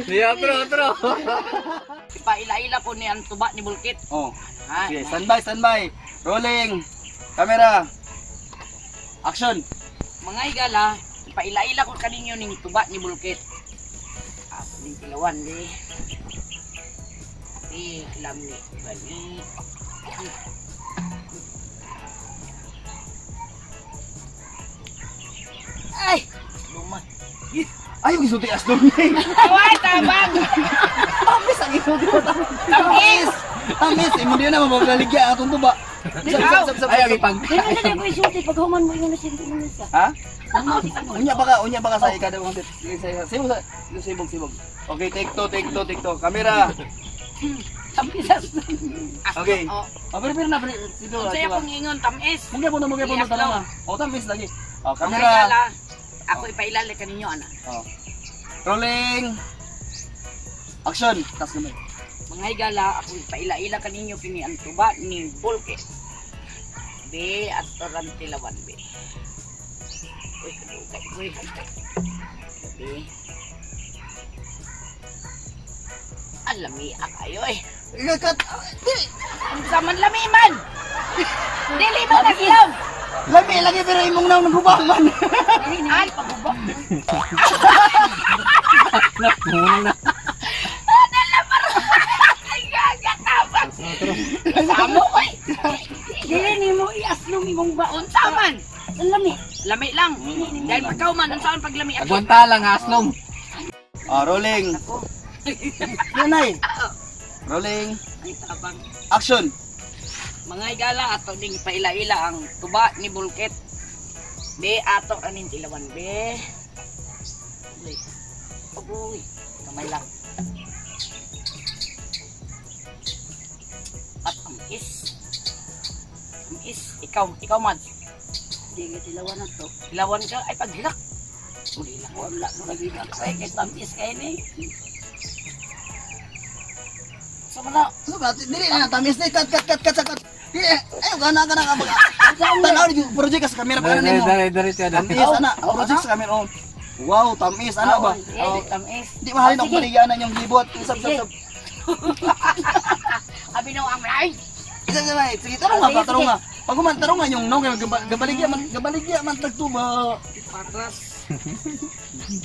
Yeah, otro, otro. Ipaila-ila ko ni ang tuba ni Bulkit. Oh. Ha? Sige, standby, standby. Rolling. Camera. Action. Mga higala, ipaila-ila ko kaninyo ning tuba ni Bulkit. Ako ning tilawan di. Di lami bani. Ay, luma. Ay, yung gisulti as dong. Away, tabang! Tamis ang gisulti mo. Tamis! Tamis, imo di na mababaligya atong tuba. Sab, sab, sab, Ay, sab. ang ipag. Dili na ko isulti pag human mo ingon na siya. Ha? Unya baka sa ikadawang set. Sige, sa sibog, sibog. Okay, take two, take two, take two. Camera. Tampisas. Okay. Oh, Oh, pero pero na pero sino? unsay akong ingon, tamis. Mugya po na, mugya po na Yes, tanong. Oh, tamis lagi. Oh, Mga camera. higala, ako ipailala kaninyo ana. Oh. Rolling. Action. Tas gamay. Mga higala, ako ipaila-ila kaninyo kini ang tuba ni Bulkit. B at tilawan B. Uy, kadugay, uy, hantay. B. Alami kayo eh. Ikakat. Ang saman lami man! Dili man naglaw! Lami lagi pero imong naong nagubang man. Ay, pagubok. Nakunang na. Ay, gagatabang! Samo ko eh! Dili nimo iaslom imong baon. Unsa man! Ang lami. Lami lang. Dahil pagkaw man, unsa man paglami ako. Agwanta lang, aslong. Oh, rolling. Nanay. Rolling. Ay, tabang. Action. Mga higala, ato ding paila-ila ang tuba ni Bulkit. Be, ato aning tilawan, be. Uy. Uy, kamay lang. At ang is. Ang is, ikaw, ikaw man. Dili tilawan na to. Tilawan ka, ay paghilak. Maghilak. Wala mo lagi ka kay kay tamis kay ni. Sa mga, Ano ba? Dili na tamis ni cut cut cut cut cut. Dili ayo gana gana ka mag. Tanaw ni project ka sa camera pa Dari, nimo. dari, dari, dari. Tamis ana, project sa camera. Oh. Wow, tamis ana ba? oh, tamis. Di mahalin ang baligyanan yung gibot. Sab sab sab. Abi no ang ay. Isa sa may. Sige, tarong nga pa, tarong nga. Pag human tarong nga yung no kay gabaligya man gabaligya man tagtuba. Patras.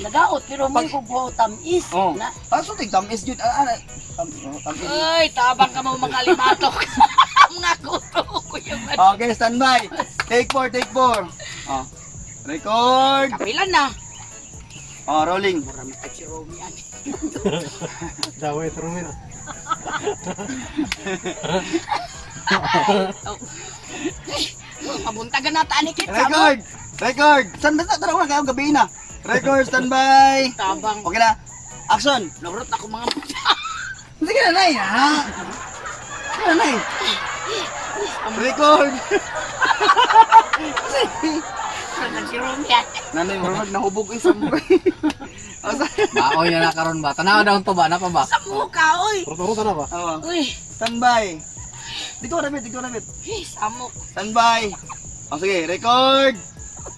Nagaot pero mo ko buo tamis Oh. na. Paso tig tamis gyud. Ah, ana. Oh, tamis. Ay, tabang ka mo mga limatok. Mga kuto ko yung Okay, stand by. Take four, take four. Oh. Record. Kapilan na. Oh, rolling. Mura mata si Romy ani. Daway trumin. Oh. Mabuntagan na ta ani kit sa mo. Record. Record. Stand by, tarong na kayo gabi na. Record, stand by. Tabang. Okay na. Action. Lurot ako mga Sige na, nay. Ha? Sige na, nay. Record. mata si Romy ani. Nanay, murag nahubog isang mo. Baoy na na karon ba? Tanaw daw to ba? Napa ba? Sa muka oy. Ruta-ruta na ba? Oh, Uy, stand by. Dito rabit, dito rabit. eh, samok. Stand by. Oh, sige, record.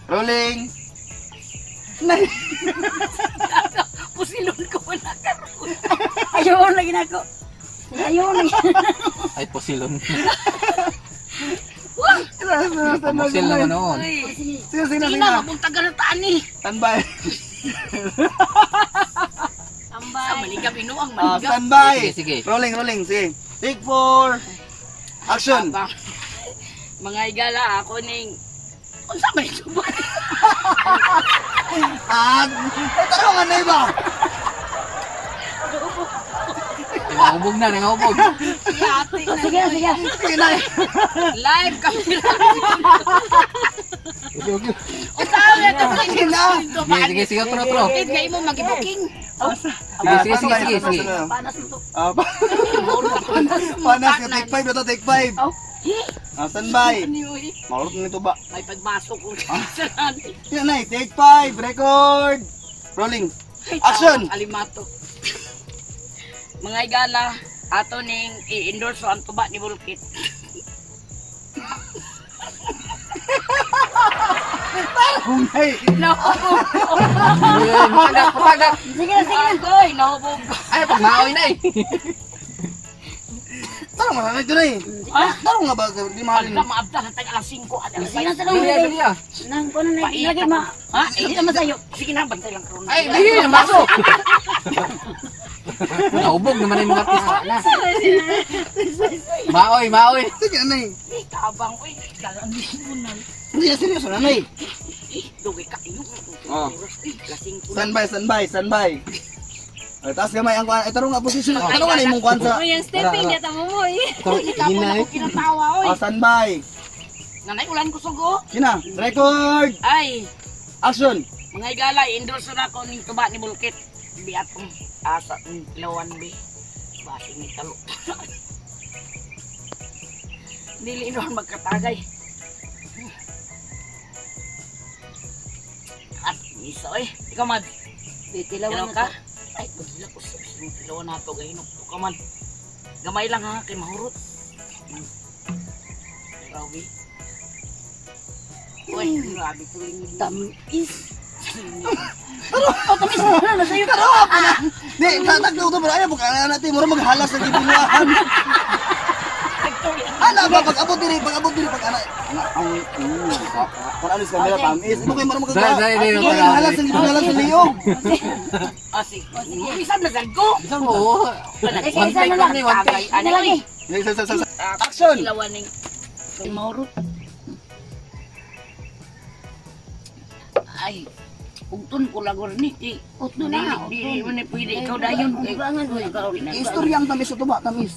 Rolling. Nay. Pusilon ko na karon. Ayon lagi nako. Ayon lagi. Ay, pusilon. Stand by. Pusil naman noon. Uy. Sige, sige, Sige sige na, na. mabuntagan na ta ani. Stand by. Sa maligam inuang Ah, maligam. stand by. Sige, sige. Rolling, rolling. Sige. Take four. Action. Tabang. Mga higala ako ning unsa may tuba? Ah, eh, tarong nga na iba. Nangahubog na, nangahubog. Yati na. Sige sige. Sige na. Live camera. Okay, okay. Unsa man to? Sige na. Sige, sige, sige, otro, otro. Kit kay mo magibuking. Sige, sige, sige, sige, sige. Panas mo to. Ah, panas ka. Take five na to, take five. Oh. Hi. Ah, stand by. Ano eh? Maurot na ito ba? May pagmasok ko sa nanay. Yan na, take five. Record. Rolling. Ay, Action! tawag, Alimato. Mga igala, ato ning i-endorse ang tuba ni Bulkit. Ay, Nahubog. Patagak, patagak. Sige na, sige na. Agoy, nahubog. Ay, pag maoy na eh. Tarong nga ito na eh. Tarong nga ba di mahalin. Abda, maabda hantag alas 5 at alas Sige na 6. sa dong. Dali, dali ah. Nang kuno na lagi ma. Ha? Sige na masayo. Sige na, bantay lang karon. Ay, dali, ang baso. Naubog naman yung mga artista na. Maoy, maoy. Sige na eh. Eh, tabang oy. Galang mo na. Hindi na seryoso na eh. Eh, dugay ka iyo. Oh. Alas 5 na. Standby, standby, standby. Ay, taas gamay ang kuan. Ay, tarong nga position. Tarong nga na imong kuan sa. Uy, ang stepping niya tamo mo eh. Hina eh. Kinatawa oy. Ah, standby. Nanay ulan ko sugo. Kina, record. Ay, Action. mga igala, endorse na ako ning tuba ni Bulkit. Di atong asa ng tilawan bi. Basi ni talo. Dili noon magkatagay. At miso eh. Ikaw mad, Tilawan tilaw na ka? ka. Ay, pagila ko sa tilawan na to gahinok to ka man. Gamay lang ha kay mahurot. Grabe. Uy, grabe tuloy ni Tamis. Oh, tamis na na sa'yo. Di, tatagdaw to pero ayaw pag ana natin mura maghalas sa gibunuhan. Ana ba pag abot diri, pag abot diri pag ana. Ana ang kung ano sa camera tamis. Imo kay mura Dali, dali, dali, maghalas. Maghalas sa gibunuhan sa liog. Ah, sige. Bisan na sad ko. Oo. Isa, isa na lang. One take. Ano lagi? Sa sa sa. Action. Tilawan ning kay mahurot. Ay, ugton ko lagor ni ti. Utno na. Di mo ni pwede ikaw dayon. Ubangan ko ikaw. Istorya ang tamis sa tuba, tamis.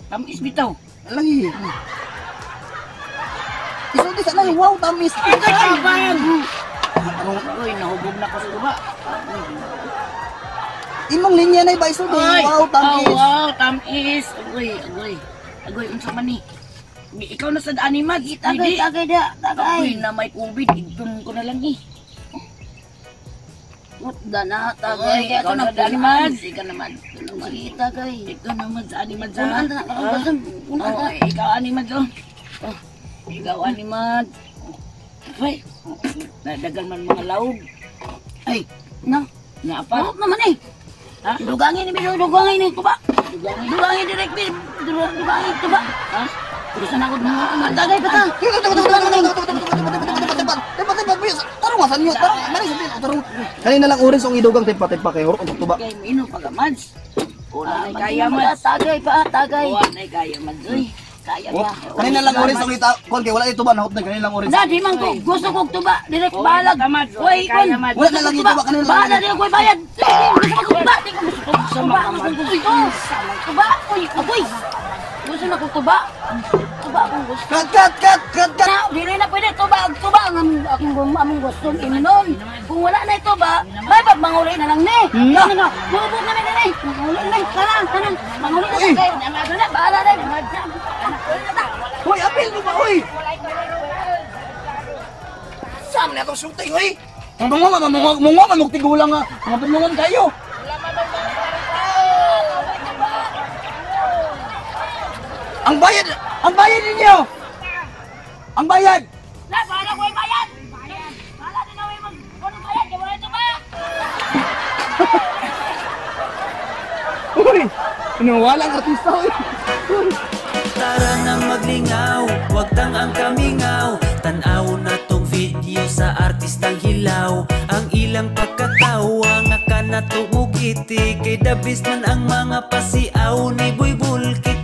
Tamis bitaw. Lagi. Isulti sa lang, wow, tamis. Uy, nahubog na ko sa tuba. Imong linya na iba isulti. Wow, tamis. Oh, wow, tamis. Agoy, agoy. Agoy, unsa man ni? Ikaw na sad ani mag. Tagay, tagay da, tagay. Agoy na may COVID, igton ko na lang eh. Utda na, tagay. Agoy, ikaw na sad ani Mads. Ikaw naman. Sige, tagay. Ikaw naman sa ani Mads. Unahan na, unahan Oh, na. ikaw ani Mads oh. Oh, ikaw ani Mads. Ay, nadagal man mga laog. Ay, na. Napa. Mahurot naman eh. Ha? Dugangin ni dugangin ni tuba. Dugangin direct bi, dugangin tuba. Ha? Gusto na ko tagay pa ta. Tarong nga sa inyo, tarong, mali sa tarong. Kanina lang orange ang idugang tempa-tempa kay hurot ang tuba. Kay minom pa ka Mads. Wala na kaya Mads. Tagay pa, tagay. Wala na kaya Mads. Uy. Kaya pa. Kanina lang orange ang ita, kon kay wala ito ba nahot na kanina lang orange. Na, di man ko. Gusto kong tuba. Direct balag. Uy, Kaya, kon. Mads. Wala na lang ito ba kanina lang. Bahala din ako bayad. Gusto ko tuba. Di ko gusto tuba. Tuba. Gusto ko tuba. Uy, agoy. Gusto na ko tuba. Tuba akong gusto. Cut cut cut cut cut. Na, dili na pwede tuba. Tuba ang akong among gusto imnon. Kung wala na ito ba, may pag manguli na lang ni. Na. Ano na, Mubog na ni. Manguli na. Tanan, tanan. Manguli na kayo. Na, bahala na. Manguli na ta. Hoy, apil mo ba hoy? Saan na itong shooting hoy? Mga mga mga mga mga tigulang nga, mga panungan kayo. Ang bayad ninyo. Ang bayad. Na, bahala ko yung bayad. Bahala din ako yung mag- bayad. Kaya wala ito ba? Uy, walang artista hoy. Tara na maglingaw, wag tang ang kamingaw. Tanaw na tong video sa artistang hilaw. Ang ilang pagkatawa nga kanato mugiti. Kay dabis man ang mga pasiaw ni Boy Bulkit.